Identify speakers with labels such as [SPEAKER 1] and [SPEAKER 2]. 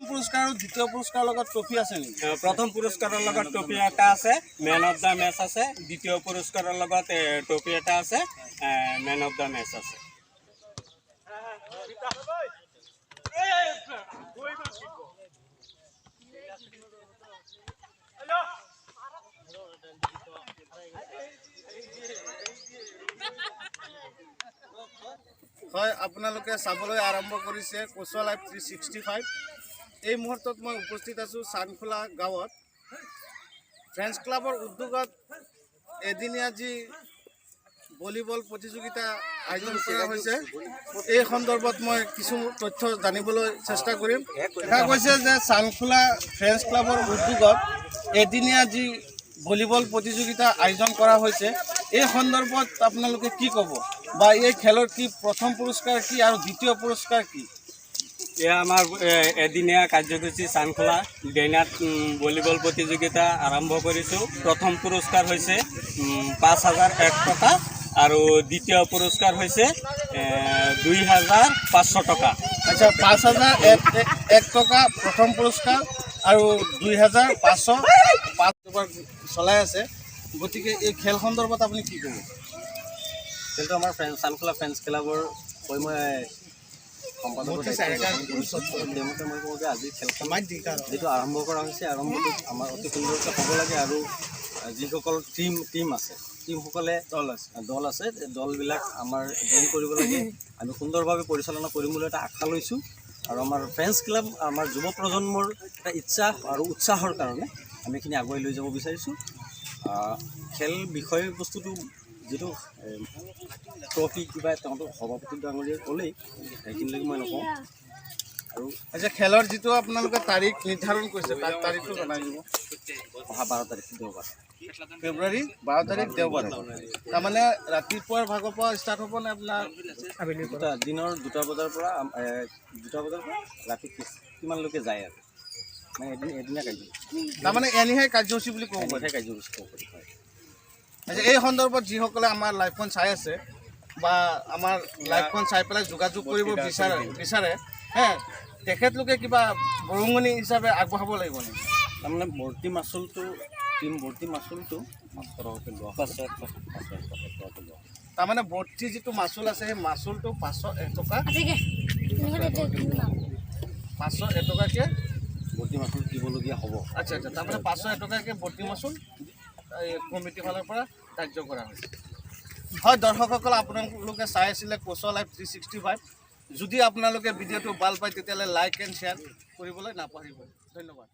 [SPEAKER 1] পুৰস্কাৰ আৰু দ্বিতীয় পুৰস্কাৰৰ লগত ট্ৰফি আছে নেকি?
[SPEAKER 2] প্ৰথম পুৰস্কাৰৰ লগত ট্ৰফি এটা আছে, মেন অফ the match আছে। দ্বিতীয় পুৰস্কাৰৰ লগত ট্ৰফি এটা আছে, মেন অফ the match আছে।
[SPEAKER 1] হয়, আপোনালোকে চাবলৈ আৰম্ভ কৰিছে কচুৱা লাইভ 365। এই মুহূৰ্তত মই উপস্থিত আছোঁ চানখোলা গাঁৱত। ফ্ৰেণ্ডছ ক্লাবৰ উদ্যোগত এদিনীয়া যি ভলীবল প্ৰতিযোগিতা আয়োজন কৰা হৈছে, এই সন্দৰ্ভত মই কিছু তথ্য জানিবলৈ চেষ্টা কৰিম। দেখা গৈছে যে চানখোলা ফ্ৰেণ্ডছ ক্লাবৰ উদ্যোগত এদিনীয়া যি ভলীবল প্ৰতিযোগিতা আয়োজন কৰা হৈছে, এই সন্দৰ্ভত আপোনালোকে কি ক'ব বা এই খেলৰ কি প্ৰথম পুৰস্কাৰ কি আৰু দ্বিতীয় পুৰস্কাৰ কি?
[SPEAKER 2] এয়া আমাৰ এদিনীয়া কাৰ্যসূচী চানখোলা ডেইনাত ভলীবল প্ৰতিযোগিতা আৰম্ভ কৰিছোঁ। প্ৰথম পুৰস্কাৰ হৈছে 5001 টকা আৰু দ্বিতীয় পুৰস্কাৰ হৈছে 2500 টকা।
[SPEAKER 1] আচ্ছা, 5001 টকা প্ৰথম পুৰস্কাৰ আৰু 2505 টকা চলাই আছে। গতিকে এই খেল সন্দৰ্ভত আপুনি কি ক'ব?
[SPEAKER 3] খেলটো আমাৰ ফ্ৰেণ্ড চানখোলা ফ্ৰেণ্ডছ ক্লাবৰ হৈ মই সম্পাদকৰ দায়িত্ব গ্ৰহণ কৰিছোঁ। সেইমতে মই কওঁ যে আজি খেলখন যিটো আৰম্ভ কৰা হৈছে, আৰম্ভটো আমাৰ অতি সুন্দৰকৈ হ'ব লাগে আৰু যিসকল টীম টীম আছে, টীমসকলে
[SPEAKER 1] দল আছে,
[SPEAKER 3] দল আছে, এই দলবিলাক আমাৰ জইন কৰিব লাগে। আমি সুন্দৰভাৱে পৰিচালনা কৰিম বুলি এটা আশা লৈছোঁ আৰু আমাৰ ফ্ৰেণ্ডছ ক্লাব আমাৰ যুৱ প্ৰজন্মৰ এটা ইচ্ছা আৰু উৎসাহৰ কাৰণে আমি এইখিনি আগুৱাই লৈ যাব বিচাৰিছোঁ। খেল বিষয়বস্তুটো যিটো ট্ৰফি কিবা তেওঁলোক সভাপতি ডাঙৰীয়াই ক'লেই, সেইখিনিলৈকে মই নকওঁ আৰু।
[SPEAKER 1] আচ্ছা, খেলৰ যিটো আপোনালোকে তাৰিখ নিৰ্ধাৰণ কৰিছে, তাৰ তাৰিখটো জনাই দিব।
[SPEAKER 3] অহা 12 তাৰিখ দেওবাৰ।
[SPEAKER 1] ফেব্ৰুৱাৰী 12 তাৰিখ দেওবাৰ। তাৰমানে ৰাতিপুৱাৰ ভাগৰ পৰা ষ্টাৰ্ট হ'ব নে আপোনাৰ?
[SPEAKER 3] দুটা দিনৰ 2টা বজাৰ পৰা, 2টা বজাৰ পৰা ৰাতি কিমানলৈকে যায় আৰু মানে এদিনীয়া কাৰ্যসূচী।
[SPEAKER 1] তাৰমানে এনেহে কাৰ্যসূচী বুলি ক'ব পাৰি।
[SPEAKER 3] এনেহে কাৰ্যসূচী ক'ব পাৰি, হয়।
[SPEAKER 1] আচ্ছা, এই সন্দৰ্ভত যিসকলে আমাৰ লাইভখন চাই আছে বা আমাৰ লাইভখন চাই পেলাই যোগাযোগ কৰিব বিচাৰে হে, তেখেতলোকে কিবা বৰঙণি হিচাপে আগবঢ়াব লাগিব নেকি?
[SPEAKER 3] তাৰমানে ভৰ্তি মাচুলটো, টিম ভৰ্তি মাচুলটো 500 টকাকৈ লোৱা হয়।
[SPEAKER 2] 501 টকা।
[SPEAKER 3] 501 টকাকৈ লোৱা হয়।
[SPEAKER 1] তাৰমানে ভৰ্তি যিটো মাচুল আছে, সেই মাচুলটো 501 টকা। 501 টকাকৈ
[SPEAKER 3] ভৰ্তি মাচুল দিবলগীয়া হ'ব।
[SPEAKER 1] আচ্ছা আচ্ছা, তাৰমানে 501 টকাকৈ ভৰ্তি মাচুল এই কমিটিৰ ফালৰ পৰা ধাৰ্য কৰা হৈছে। হয় দৰ্শকসকল, আপোনালোকে চাই আছিলে কচুৱা লাইভ 365। যদি আপোনালোকে ভিডিঅ'টো ভাল পায়, তেতিয়াহ'লে লাইক এণ্ড শ্বেয়াৰ কৰিবলৈ নাপাহৰিব। ধন্যবাদ।